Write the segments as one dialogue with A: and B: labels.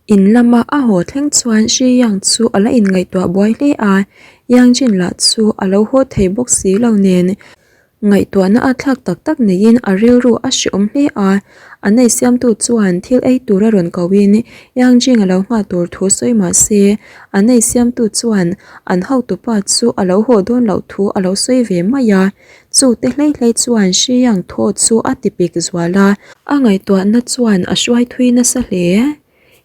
A: In lama a haw thleng chuan Shi Yang chu a la inngaihtuah buai hle a, Yang Jin lah chu a lo haw thei bawk si lo nen. Ngaihtuahna a thlak tak tak neiin a rilru a hreawm hle a, a nei siamtu chuan thil ei tura rawn koin Yang Jing a lo nghah tur thu sawi mah se, a nei siamtu chuan an hotupa chu a lo haw dawn loh thu a lo sawi ve mai a. Chu te hlei hlei chuan Shi Yang thaw chu a ti pik zual a. A ngaihtuahna chuan a hruai thui nasa hle.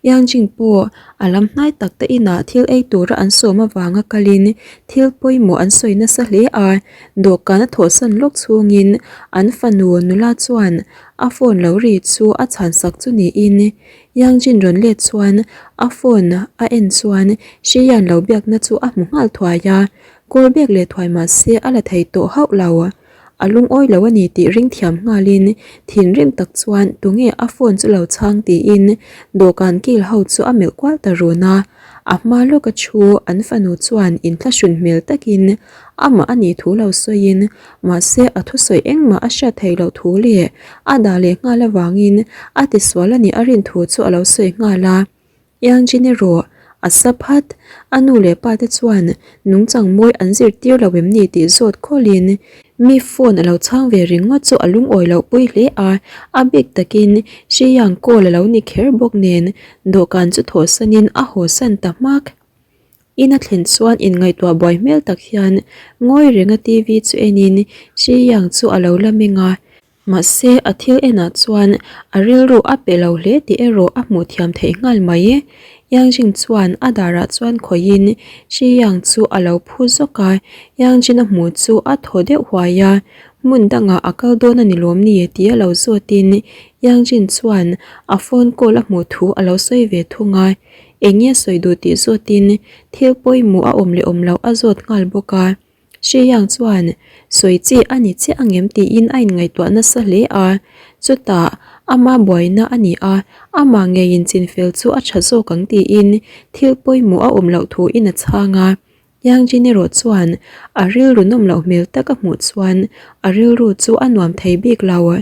A: Yang Jing pawh a lam hnai tak te inah thil ei tura an sawm avanga kalin thil pawimawh an sawi nasa hle a, dawhkan a thawhsan lawk chhungin an fanu nula chuan a phone lo ri chu a chhansak chu niin Yang Jin rawn let chuan a phone a en chuan Shi Yan lo biakna chu a hmu nghal thuai a, Kawl bek leh thuai mah se a la thei tawh hauh lo. A lungawi lo a ni tih ring thiam nghalin thinrim tak chuan tunge a phone chu lo chhang tiin dawhkan kil ho chu a melh kual ta run a. A hma lawka thu an fanu chuan inthlahrun hmel takin amah a nih thu lo sawiin mahse a thusawi engmah a hriat theih loh thu leh a dah leh nghal avangin a tisual a nih a rin thu chu a lo sawi nghal a. Iangchin erawh a sa phat, a nu leh pa te chuan nungchang mawi an zirtir lo em ni tih zawt khawlin mi phone a lo chhang ve ringawt chu a lungawi loh pui hle a, a bik takin Shiyang call a lo ni kher bawk nen dawhkan chu thawhsanin a hawsan ta hmak. In a thlen chuan inngaihtuah buai hmel tak hian ngawi renga TV chu enin Shiyang chu a lo la meng a. Mahse, a thil enah chuan a rilru a pe lo hle tih erawh a hmuh thiam theih nghal mai. Yang Jing chuan a darah chuan khawihin Shi Yang chu a lo phu zawk a, Yang Jin a hmuh chu a thaw deuh huai a, hmun dangah a kal dawn a ni lawm ni tih a lo zawtin Yang Jin chuan a phone call a hmuh thu a lo sawi ve thung a, eng nge sawi duh tih zawtin thil pawimawh a awm leh awm loh a zawt nghal bawk a. Hriang chuan sawi chi a ni chiah ang em tiin a inngaihtuah nasa hle a, chutah ama buaina a ni a, amah ngeiin chinfel chu a tha zawk ang tiin thil pawimawh a awm loh thuin a chhang a. Yang Jin erawh chuan a rilru nawm loh hmel tak a hmuh chuan a rilru chu a nuam thei bik lo.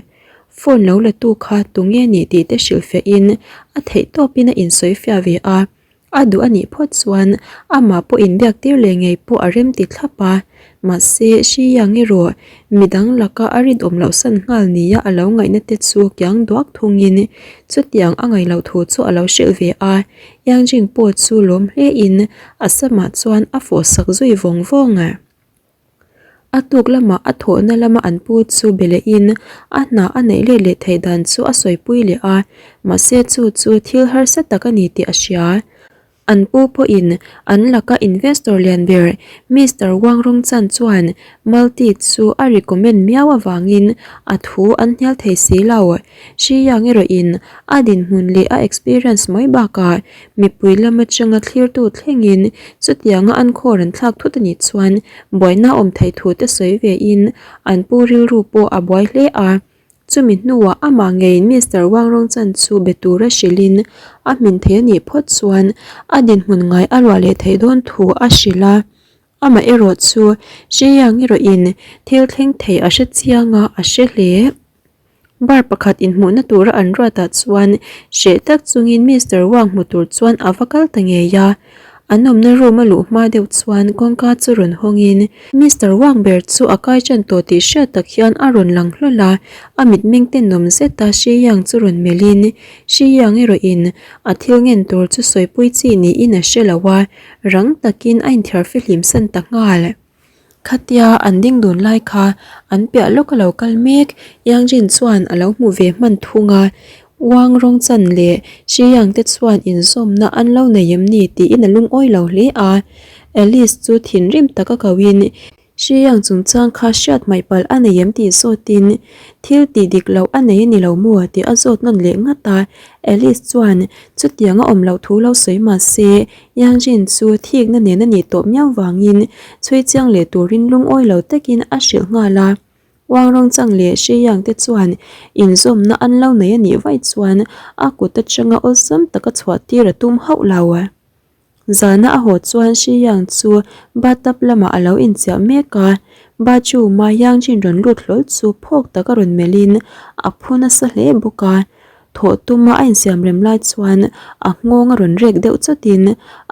A: Phone lo la tu kha tunge nih tih te hrilhfiahin a theihtawpin a insawifiah ve a. A duh a nih phawt chuan amah pawh inbiak tir leh ngei pawh a rem ti thlap a, mahse Shi Yang erawh midang laka a rinawm loh san nghal nia a lo ngaihna te chu kiang duak thungin chutiang a ngaih loh thu chu a lo hrilh ve a, Yang Jing pawh chu lawm hlein a samah chuan a fawh sak zui vawng vawng. A tuk lamah a thawhna lama an pu chu be lehin a hna a neih let leh theih dan chu a sawipui leh a, mahse chu chu thil harsa tak a ni tih a hria. An pu pawhin an laka investor lian ber Mister Wang Rongchan chuan Multi chu a recommend miau avangin a thu an hnial thei si lo. Shi Yang erawhin a dinhmun leh a experience mai bakah Mipui lam atanga thlirtu thlengin chutianga an khaw rawn thlak thut a nih chuan buaina awm theih thu te sawi ve in an pu rilru pawh a buai hle a. Chumi hnuah amah ngeiin Mister Wang Rongchan chu be tura hrilhin a hmin thei a nih phawt chuan a dinhmun ngai a ruah leh theih dawn thu a hrilh a. Amah erawh chu Hriang erawhin thil thleng thei a hre chiang a, a hre hle. Bar pakhat inhmuhna tura an ruatah chuan hreh tak chungin Mister Wang hmu tur chuan a va kal ta ngei a. An awmna room a luh hma deuh chuan kawngka chu rawn hawngin Mister Wang ber chu a kai tan tawh tih hriat tak hian a rawn lang hlawl a, a mitmeng tenawm zeta Shi Yang chu rawn melhin Shi Yang erawhin a thil ngen tur chu sawipui chi niin a hre lo a, rang takin a inthiar fihlim san ta nghal. Khatia an ding dun lai kha an piah lawk a lo kal mek, Yang Jin chuan a lo hmu ve hman thung a, Wang rawng chan leh Shi Yang te chuan inzawmna an lo nei em ni tiin a lungawi lo hle a. Alice chu thinrim taka koin Shi Yang chungchang kha hriat hmaih palh a nei em tih zawtin thil tih dik loh a nei a ni lo maw tih a zawt nawn leh ngat a. Alice chuan chutiang a awm loh thu lo sawi mah se Yang Jin chu thikna nen a nih tawh miau vangin chhui chiang leh turin lungawi lo takin a hrilh nghal a. Wang Rongchang leh Shi Yang te chuan inzawmna an lo nei a nih vaih chuan a kut atanga awlsam taka chhuah tir a tum hauh lo. Zana a haw chuan Shi Yang chu bathtub lamah a lo inchiah mek a, bathroom-a Yang Jin rawn lut hlawl chu phawk taka rawn melhin a phu nasa hle bawk a. Thawh tuma a insiam rem lai chuan a nghawng a rawn rek deuh chawtin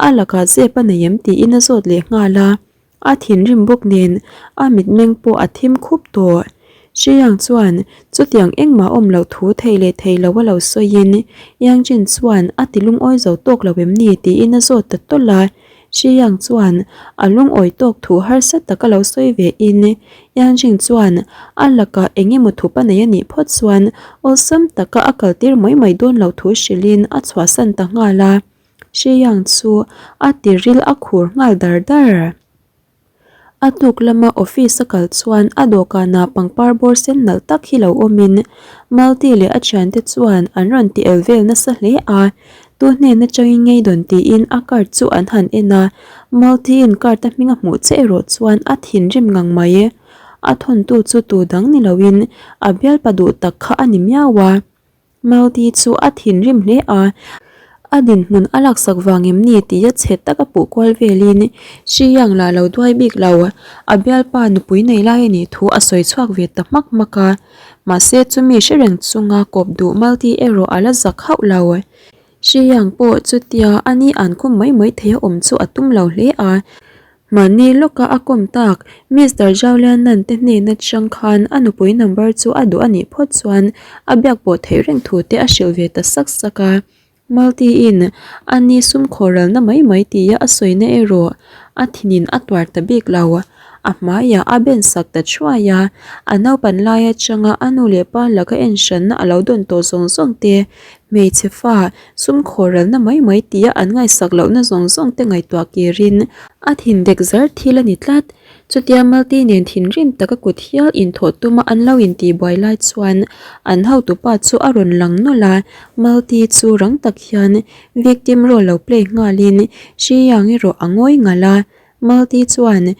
A: a lakah zep a nei em tiin a zawt leh nghal a. A thinrim bawk nen a mitmeng pawh a thim khup tawh. Xiang chuan chutiang engmah awm loh thu thei leh thei lo a lo sawiin Yang Jin chuan a ti lungawi zo tawk lo em ni tiin a zawt ta tawlh a. Xiang chuan a lungawi tawk thu harsa tak a lo sawi ve in Yang Jin chuan a lakah eng emaw thup a nei a nih phawt chuan awlsam taka a kaltir mai mai dawn loh thu hrilhin a chhuahsan ta nghal a. Xiang chu a tiril a khur nghal dar dar. A tuk lama office a kal chuan a dawhkanah pangpar bawr sen nalh tak hi lo awmin Malti leh a thiante chuan an rawn ti el vel nasa hle a, tu hnen atangin ngei dawn tiin a card chu an han en a, Malti'n card a hming a hmuh che erawh chuan a thinrim ngang mai. A thawntu chu tu dang ni loin a bialpa duh tak kha a ni miau a. Malti chu a thinrim hle a, a dinhmun a laksak vang em ni tia chhe taka puh kual velin Xiang lah lo duai bik lo, a bialpa nupui nei lai a nih thu a sawi chhuak ve ta hmak hmak a. Mahse chumi hre reng chunga kawp duh Malti erawh a la zak hauh lo. Xiang pawh chutia a ni an khum mai mai thei a awm chu a tum lo hle a, Mahni lawka a kawm tak Mister Zhao-Lianan te hnen atang khan a nupui number chu a duh a nih phawt chuan a biak pawh theih reng thu te a hrilh ve ta sak sak a. Malti-in a ni sum khawralna mai mai tia a sawina erawh a thinin a tuar ta bik lo. A hmaiah a ben sak ta thuai a, a naupan lai atanga a nu leh pa laka enhranna a lo dawn tawh zawng zawng te, hmeichhe fa Sum khawralna mai mai tia an ngaihsak lohna zawng zawng te ngaihtuah kirin a thin dek zar thil a ni tlat. Chutia Malti nen thinrim taka kut hial inthawh tuma an lo intihbuai lai chuan an hotupa chu a rawn lang nawlh a, Malti chu rang tak hian victim role lo play nghalin Xiang erawh a ngawi ngalh a, Malti chuan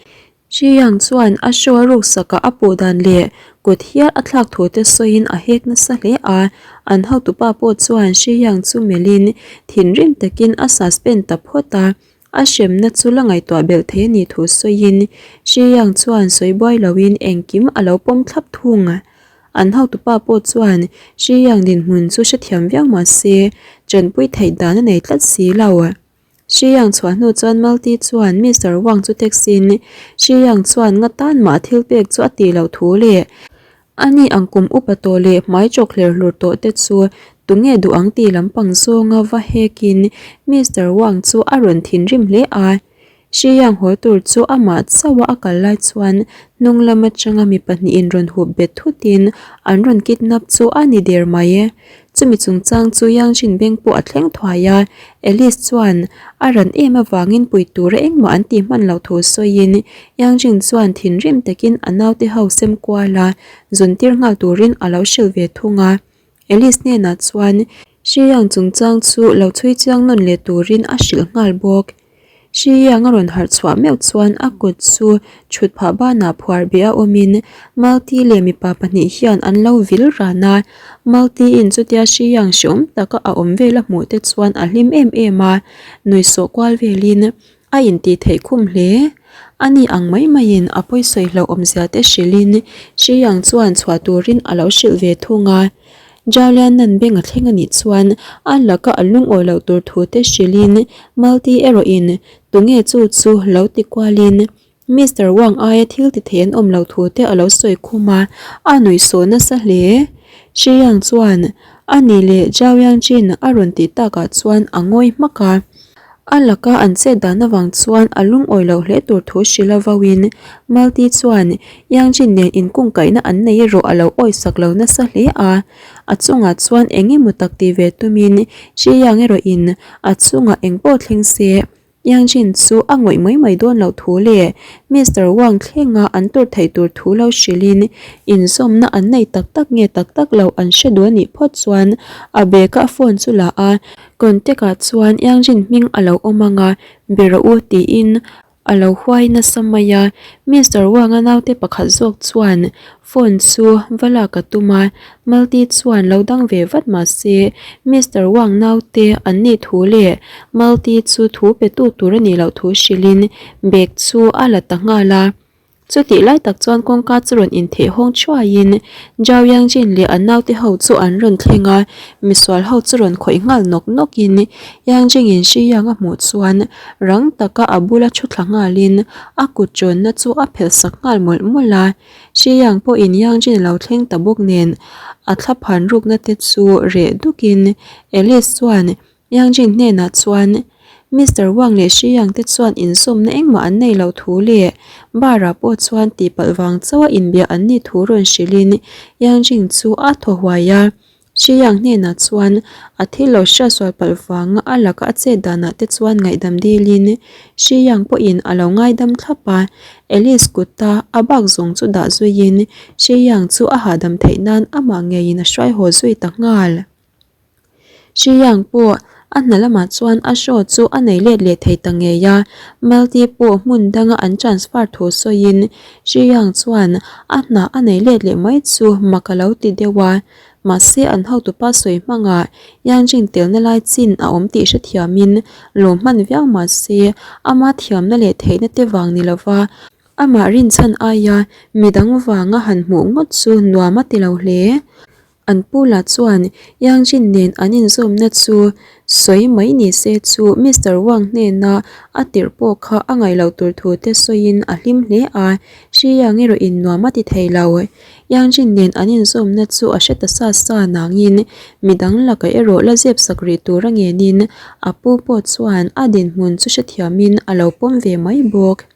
A: Xiang chuan a show a ruksakah a puh dan leh kut hial a thlak thu te sawiin a hek nasa hle a, an hotupa pawh chuan Xiang chu melhin thinrim takin a suspend ta phawt a, a hremna chu la ngaihtuah belh thei a nih thu sawiin Xiang chuan sawi buai loin engkim a lo pawm thlap thung. An hotupa pawh chuan Xiang dinhmun chu hrethiam viau mah se tanpui theih dan a nei tlat si lo. Xiang chhuah hnu chuan Malti chuan Mister Wang chu taxi-in Xiang chuan nga tan mah thil pek chu a tih loh thu leh a ni ang kum upa tawh leh hmai chawk hler hlur tawh te chu tunge duh ang tih lampang zawnga va hekin Mister Wang chu a rawn thinrim hle a. Xiang haw tur chu amah chauha a kal lai chuan hnung lam atanga mi pahnihin rawn hup bet thutin an rawn kidnap chu a ni der mai. Chumi chungchang chu Yang Jin beng pawh a thleng thuai a, Alice chuan a ran em avangin pui tura engmah an tih hman loh thu sawiin Yang Jin chuan thinrim takin a naute ho sem kual a, zun tir nghal turin a lo hrilh ve thung a. Alice hnenah chuan Shi Yang chungchang chu lo chhui chiang nawn leh turin a hrilh nghal bawk. Shi Yang a rawn harh chhuah meuh chuan a kut chu thut phah banah phuar beh a awmin Malti leh mipa pahnih hian an lo vil ran a. Malti-in chutia Shi Yang hreawm taka a awm vel a hmuh te chuan a hlim em em a, nuihsawh kual velin a intih theih khum hle. A ni ang mai maiin a pawisawi hlauh awmzia te hrilhin Shi Yang chuan chhuah turin a lo hrilh ve thung a. Jalianan beng a thleng a nih chuan a laka a lungawi loh tur thu te hrilhin Malti erawhin tunge chu chu lo ti kualin Mister Wang aia thil ti thei an awm loh thu te a lo sawi khum a, a nuihsawh nasa hle. Xiang chuan a ni leh Zhao Yangjin a rawn tih takah chuan a ngawi hmak a. A laka an chet dan avang chuan a lungawi loh hle tur thu hrilh a vauin Malti chuan Yangjin nen inkungkaihna an nei erawh a lo awisak lo nasa hle a. A chungah chuan eng emaw tak ti ve tumin Xiyang erawhin a chungah eng pawh thleng se Yangjin chu a ngawih mai mai dawn loh thu leh Mister Wang thlenga an tur theih tur thu lo hrilhin inzawmna an nei tak tak nge tak tak lo an hre duh a nih phawt chuan a bag-a a phone chu la a. Contact ah chuan Yangjin hming a lo awm ang a, be rawh u tiin a lo huai nasa mai a. Mister Wang-a naute pakhat zawk chuan phone chu va lak a tum a, Malti chuan lo dang ve vat mah se Mister Wang naute an nih thu leh Malti chu thu pe tu tur a nih loh thu hrilhin bag chu a la ta nghal a. Chutih lai tak chuan kawngka chu rawn intheh hawng thuaiin Zhao Yangjin leh a naute ho chu an rawn thleng a, misual ho chu rawn khawih nghal nawk nawkin Yangjingin Shi Yang a hmuh chuan rang taka a bula thu thla nghalin a kut tawnna chu a phelh sak nghal mawlh mawlh a. Shi Yang pawhin Yangjin a lo thleng ta bawk nen a thlaphan rukna te chu reh dukin Alice chuan Yang Jing hnenah chuan Mister Wang leh Shi Yang te chuan inzawmna engmah an nei lo thu leh bar ah pawh chuan tihpalh vang chauha inbiak an nih thu rawn hrilhin Yang Jing chu a thaw huai a. Shi Yang hnenah chuan a thil lo hriatsual palh vanga a laka a chet danah te chuan ngaihdam dilin Shi Yang pawhin a lo ngaidam thlap a. Alice kuta a bak zawng chu dah zuiin Shi Yang chu a hahdam theih nan amah ngeiin a hruai haw zui ta nghal. Hriyang pawh a hna lamah chuan a show chu a nei let leh thei ta ngei a, Malti pawh hmun danga an transfer thu sawiin Hriyang chuan a hna a nei let leh mai chu mak a lo ti deuh a, mahse an hotupa sawi hmangah Yangjing telna lai chin a awm tih hrethiamin lawm hman viau mahse ama thiamna leh theihna te vang ni lova amah rinchhan aia midang vanga han hmuh ngawt chu nuam a ti lo hle. An pu lah chuan Yang Jin nen an inzawmna chu sawi mai ni se chu Mister Wang hnena a tirh pawh kha a ngaih loh tur thu te sawiin a hlim hle a, Shi Yang erawhin nuam a ti thei lo. Yang Jin nen an inzawmna chu a hre ta sa sa nangin midang lakah erawh la zep sak rih tur a ngenin a pu pawh chuan a dinhmun chu hrethiamin a lo pawm ve mai bawk.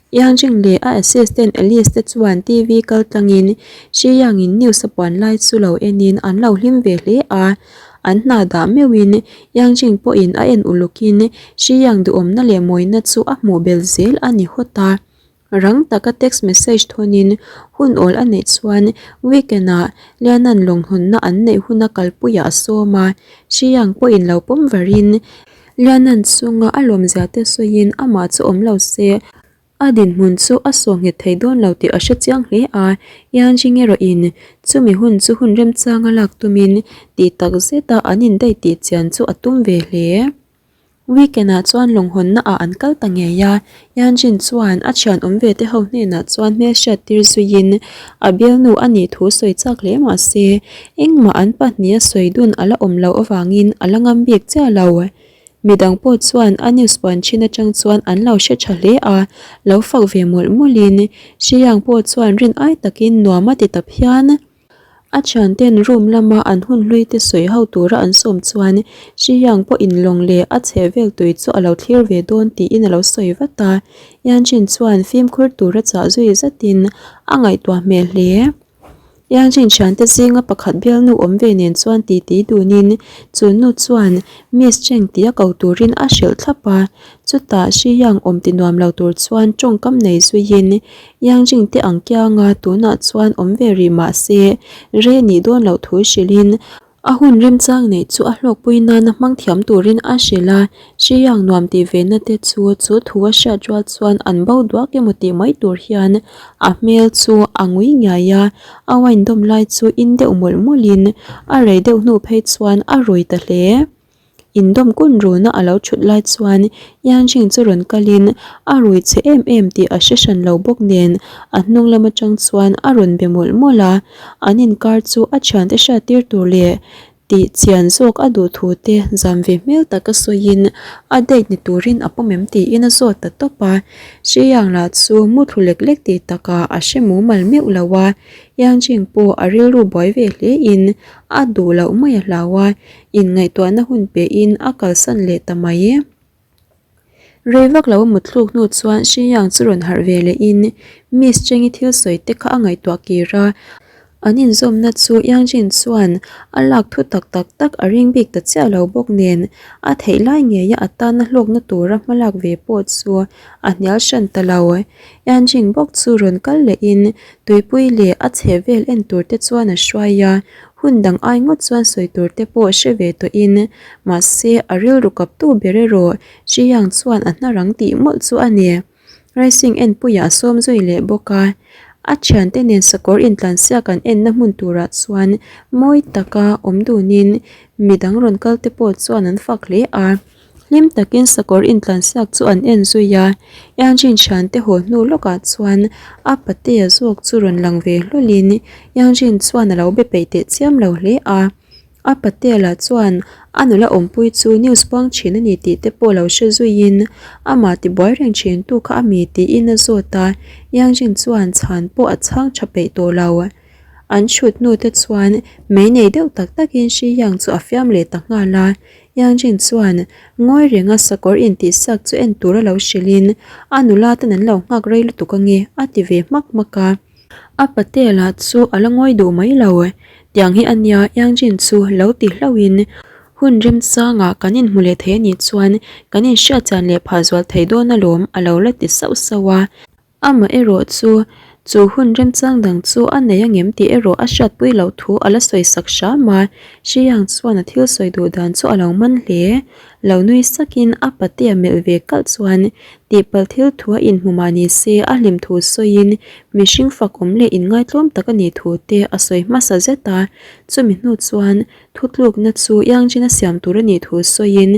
A: Yangjing leh a assistant Alice te chuan TV kal tlangin Shi Yangin news a puan lai chu lo enin an lo hlim ve hle a. An hna dah meuhin Yangjing pawhin a en ulukin Shi Yang duhawmna leh mawina chu a hmuh bel zel a ni hawt a. Rang taka text message thawnin hun awl a neih chuan weekend ah Lianan lawnghawnna an neih huna kalpuiah a sawm a. Shi Yang pawhin lo pawm varin Lianan chunga a lawmzia te sawiin amah chu awm lo se, a dinhmun chu a saw nghet thei dawn lo tih a hre chiang hle a, Yanjing erawhin chumi hun chu hun remchanga lak tumin tih tak zeta an indaih tih chian chu a tum ve hle. Weekend ah chuan lawnghawnna ah an kal ta ngei a, Yanjin chuan a thian awm ve te ho hnenah chuan hmelhriat tir zuiin a bialnu a nih thu sawi chak hle mah se, engmah an pahniha sawi dun a la awm loh avangin a la ngam bik chiah lo. Midang pawh chuan a news puan thin atang chuan an lo hre tha hle a, lo fak ve mawlh mawlhin Hriyang pawh chuan rin ai takin nuam a ti ta phian. A thianten room lama an hun hlui te sawi ho tura an sawm chuan Hriyang pawh inlawng leh a chhehvel tui chu a lo thlir ve dawn tiin a lo sawi vat a. Yanjin chuan fimkhur tura chah zui zatin a ngaihtuah hmel hle. Yanjin thiante zinga pakhat bialnu awm ve nen chuan titi dunin chu nu chuan Miss Cheng tia ko turin a hrilh thlap a. Chutah Hriyang awm ti nuam lo tur chuan tawngkam nei zuiin Yangjing te ang kianga tunah chuan awm ve rih mah se, rei nih dawn loh thu hrilhin a hun remchang neih chu a hlawkpui nana hmang thiam turin a hrilh a. Hriyang nuam tih ve na te chu chu thu a hriat rual chuan an bo duak emaw tih mai tur hian a hmel chu a ngui ngiai a, a wine dawm lai chu in deuh mawlh mawlhin a rei deuh hnu phei chuan a rui ta hle. Indawm kun runa a lo thut lai chuan Yanjing chu rawn kalin a rui che em em tih a hre hran lo bawk nen a hnung lam atang chuan a rawn be mawlh mawlh a, an inkar chu a thiante hriattir tur leh tih chian zawk a duh thu te zam ve hmel taka sawiin a date ni turin a pawm em tiin a zawt ta tawp a, Hriyang lah chu muthlu lek lek tih takah a hre mumal meuh lo a, Yanjing pawh a rilru buai ve hle in a duh loh mai a hlau a, Inngaihtuahna hun pehin a kalsan leh ta mai. Rei vak lo a mut thluk hnu chuan Hriyang chu rawn harh ve lehin Miss Cheng-i thil sawi te kha a ngaihtuah kir a, an inzawmna chu Yangjin chuan a lak thu tak tak tak a ring bik ta chiah lo bawk nen a theih lai ngeia a tana hlawkna tura hmalak ve pawh chu a hnial hran ta lo. Yangjin bawk chu rawn kal lehin tuipui leh a chhehvel en tur te chuan a hruai a, Hun dang ai ngawt chuan sawi tur te pawh hre ve tawhin, mahse a rilru kaptu ber erawh Hriyang chuan a hna rang tih mawlh chu a ni. Racing enpuiah a sawm zui leh bawk a, a thiante nen sakawr intlansiak an enna hmun turah chuan mawi taka awm dunin midang rawn kal te pawh chuan an fak hle a. Hlim takin sakawr intlansiak chu an en zui a, Yanjin thiante haw hnu lawkah chuan a patea zawk chu rawn lang ve hlawlhin Yanjin chuan a lo be peih teh chiam lo hle a. A patea lah chuan a nula awmpui chu news puang thin a ni tih te pawh lo hre zuiin amah tibuai reng thin tu kha a mi tiin a zawt a, Yanjin chuan chhan pawh a chhang tha peih tawh lo. An chhut hnu te chuan mei nei deuh tak takin Shi Yang chu a fiam leh ta nghal a, Yang Jin chuan ngawi renga sakawr intihsak chu en tur a lo hrilhin a nula ten an lo nghak rei lutuk ange a ti ve hmak hmak a. A patea lah chu a la ngawi duh mai lo, tiang hi a nia Yang Jin chu lo ti hlauhin hun remchangah kan inhmu leh thei a nih chuan kan inhriatchian leh phah zual thei dawn alawm a lo la ti sauh sauh a. Amah erawh chu, chu hun remchang dang chu a nei angem tih erawh a hriatpui loh thu a la sawi sak hram a, Xiang chuan a thil sawi duh dan chu a lo man hle. Lo nui sakin a patea melh ve kalh chuan tihpalh thil thu a inhmu mah ni se a hlim thu sawiin mihring fak awm leh inngaitlawm tak a nih thu te a sawi hmasa zet a, chumi hnu chuan Thutlukna chu Yangjin a siam tur a nih thu sawiin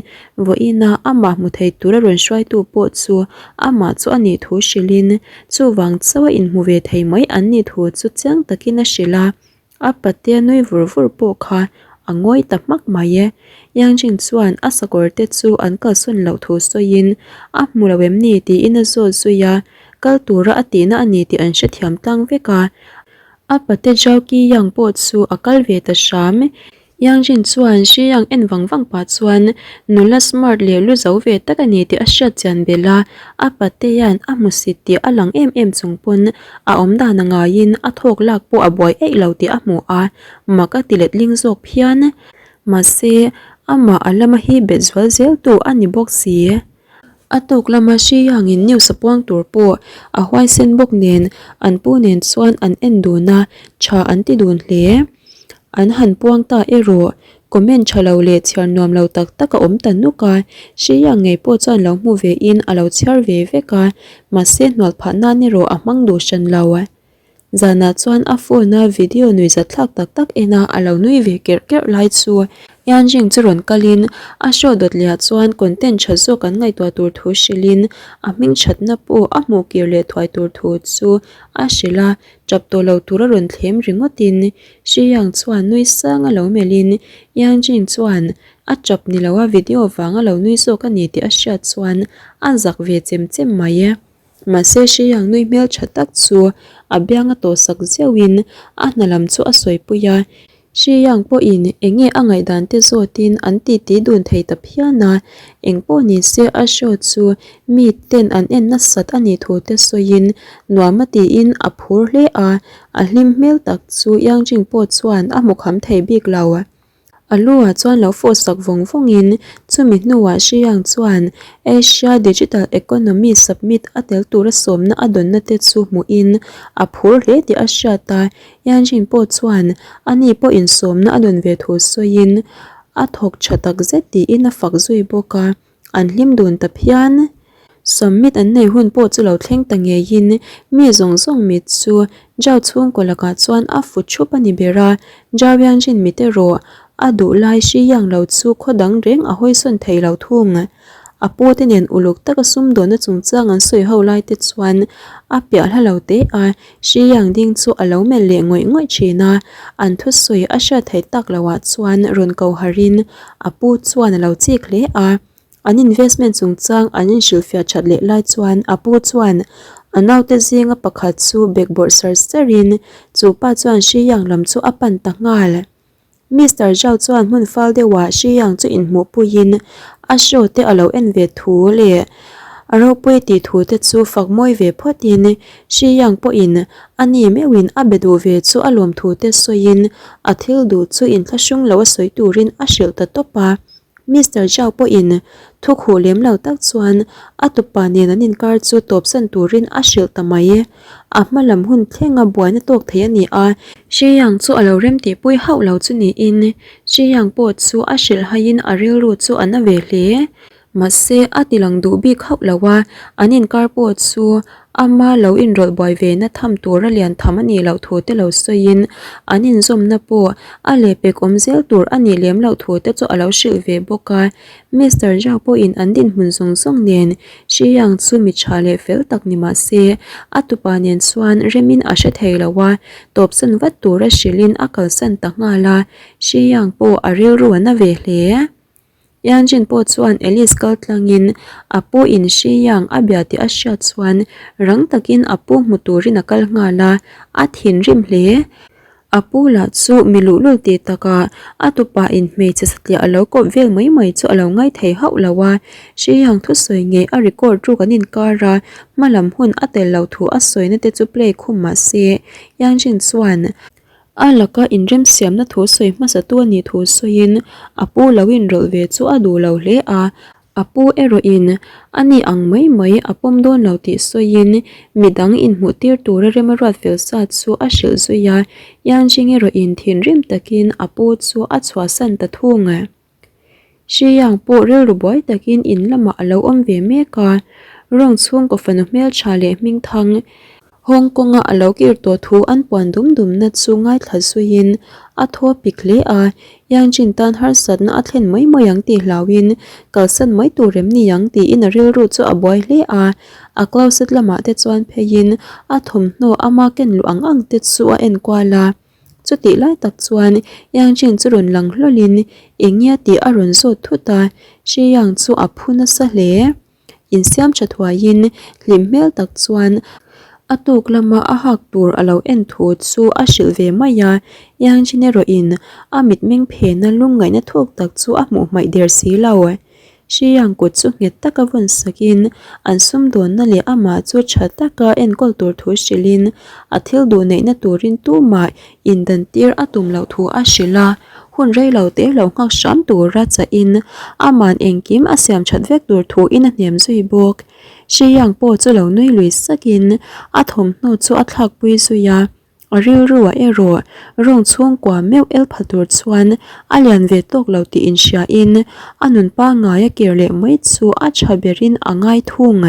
A: vawiina amah hmu thei tura rawn hruaitu pawh chu amah chu a nih thu hrilhin chuvang chauh a inhmu ve thei mai an nih thu chu chiang takin a hrilh a, a patea nui vur vur pawh kha a ngawi ta hmak mai e. Yangjin chuan a sakawr te chu an kalsawn loh thu sawiin a hmu lo em ni tiin a zawt zui a, kal tura a tihna a ni tih an hrethiam tlang vek a. A pate Zhao Qi Yang pawh chu a kal ve ta hram. Yang Jin chuan Shi Yang en vang vang pah chuan nula smart leh lu zo ve tak a ni tih a hriat chian belh a, a pate hian a hmusit tih a lang em em chung pawn a awm dan a ngaiin a thawk lak pawh a buai eih lo tih a hmu a, mak a ti letling zawk phian. Mahse, amah a lama hi bet zual zel tu a ni bawk si. A tuk lama Shi Yangin news a puang tur pawh a huaisen bawk nen an pu nen chuan an en dun a, tha an ti dun hle. An han puang ta erawh comment tha lo leh chhiar nuam lo tak tak a awm ta nuk a, Shi Yang ngei pawh chuan lo hmu ve in a lo chhiar ve vek a, mahse hnual phah nan erawh a hmang duh hran lo. Zanah chuan a phone a video nui zat thlak tak tak en a a lo nui ve kerh kerh lai chu Yanjing chu rawn kalin a show dawt leh ah chuan content tha zawk an ngaihtuah tur thu hrilhin a hming thatna pawh a hmuh kir leh thuai tur thu chu a hrilh a, tap tawh lo tur a rawn thlem ringawtin Shi Yang chuan nui sang a lo melhin Yanjing chuan a tap ni lo a video vang a lo nui zawk a ni tih a hriat chuan a zak ve chem chem mai e. Mahse Hriyang nui hmel tha tak chu a biang a tawh sak zeuhin a hna lam chu a sawipui a, Hriyang pawhin eng nge a ngaihdan te zawtin an titi dun thei ta phian a, eng pawh ni se a show chu mi ten an en nasat a nih thu te sawiin nuam a tiin a phur hle a, a hlim hmel tak chu Yangjing pawh chuan a hmu kham thei bik lo. A lu-ah chuan lo fawh sak vawng vawngin chumi hnuah Xiang chuan Asia Digital Economy Summit a tel tura sawmna a dawnna te chu hmuhin a phur hle tih a hriat a, Yanjin pawh chuan ani pawhin sawmna a dawn ve thu sawiin a thawk tha takzet tiin a fak zui bawk a. An hlim dun ta phian. Summit an nei hun pawh chu lo thleng ta ngeiin mi zawng zawng mit chu Zhao chhungkaw lakah chuan a fu thup a ni ber a, Zhao Yanjin mit erawh a duh lai hri yang lo chu khaw dang reng a hawisawn thei lo thung. A pu te nen uluk taka sumdawnna chungchang an sawi ho lai te chuan a piah hla lo teh a, hri yang ding chu a lo melh leh ngawih ngawih thin a, an thusawi a hriat theih tak loh ah chuan rawn ko harhin A pu chuan a lo chik hle a, an investment chungchang an inhrilhfiah that leh lai chuan a pu chuan a naute zinga pakhat chu bag bawrh sar sarin chu pa chuan Shi Yang lam chu a pan ta nghal. Mister Zhao chuan hmun fal deuhah Shi Yang chu inhmuh puiin a show te a lo en ve thu leh a ropui tih thu te chu fak mawi ve phawtin Shi Yang pawhin a ni meuhin a be duh ve chu a lawm thu te sawiin a thil duh chu inthlahrung lo a sawi turin a hrilh ta tawp a. Mister Zhao pawhin thu khuh lem lo tak chuan a tupa nen an inkar chu tawpsan turin a hrilh ta mai. A hma lam hun thlenga buaina tawk thei a ni a. Shi Yang chu a lo rem tihpui hauh lo chu niin Shi Yang pawh chu a hrilh haiin a rilru chu a na ve hle. Mahse, a ti lang duh bik hauh lo a, an inkar pawh chu ama lo inrawlh buai ve na tham tura lian tham a nih loh thu te lo sawiin an inzawmna pawh a lehpek awm zel tur a nih lem loh thu te chu a lo hrilh ve bawk a. Mister Zhao pawhin an dinhmun zawng zawng nen Shi Yang chu mi tha leh fel tak ni mah se, a tupa nen chuan remin a hre thei lo a, tawpsan vat tura hrilhin a kalsan ta nghal a, Shi Yang pawh a rilru a na ve hle. Yan Jin pawh chuan Alice kal tlangin a pu in Shi Yang a bia tih a hriat chuan rang takin a pu hmu turin a kal nghal a, a thinrim hle. A pu lah chu mi luhlul tih takah a tupa in hmeichhe satliah a lo kawp vel mai mai chu a lo ngai thei hauh lo a, Shi Yang thusawi ngei a record ruk an inkar a, hma lam hun a tel loh thu a sawina te chu play khum mah se Yan Jin chuan A laka inremsiamna thu sawi hmasatu a nih thu sawiin a pu lo inrawlh ve chu a duh lo hle a, a pu erawhin a ni ang mai mai a pawm dawn lo tih sawiin midang inhmuh tir tura rem a ruat fel sa chu a hrilh zui a, Yanjing erawhin thinrim takin a pu chu a chhuahsan ta thung. Hriang pawh rilru buai takin in lamah a lo awm ve mek a, Rawng chhungkaw fanu hmeltha leh hmingthang Hong Kong-a a lo kir tawh thu an puan dum dumna chu ngaithla zuiin a thaw pik hle a, Yangjin tan harsatna a thlen mai mai ang tih hlauhin kalsan mai tur em ni ang tiin a rilru chu a buai hle a, a closet lamah te chuan pheiin a thawmhnaw ama ken luh ang ang te chu a enkual a. Chutih lai tak chuan Yang Jin chu rawn lang hlawlin eng nge tih a rawn zawt thut a, Shi Yang chu a phu nasa hle. Insiam tha thuaiin hlim hmel tak chuan a tuk lama a hak tur a lo en thu chu a hrilh ve mai a, Yang Jin erawhin a mitmeng phena lungngaihna thuk tak chu a hmuh hmaih der si lo. Hriang kut chu nghet taka vawn sakin an sumdawnna leh amah chu tha taka enkawl tur thu hrilhin a thil duh neihna turin tumah indan tir a tum loh thu a hrilh a, hun rei lo te lo nghak hram tura chahin aman engkim a siam that vek tur thuin a hnem zui bawk. Hriang pawh chu lo nui lui sakin a thawmhnaw chu a thlakpui zui a. A rilruah erawh rawng chhungkua meuh el pha tur chuan a lian ve tawk lo tih inhriain a nun pangngai a kir leh mai chu a tha berin a ngai thung.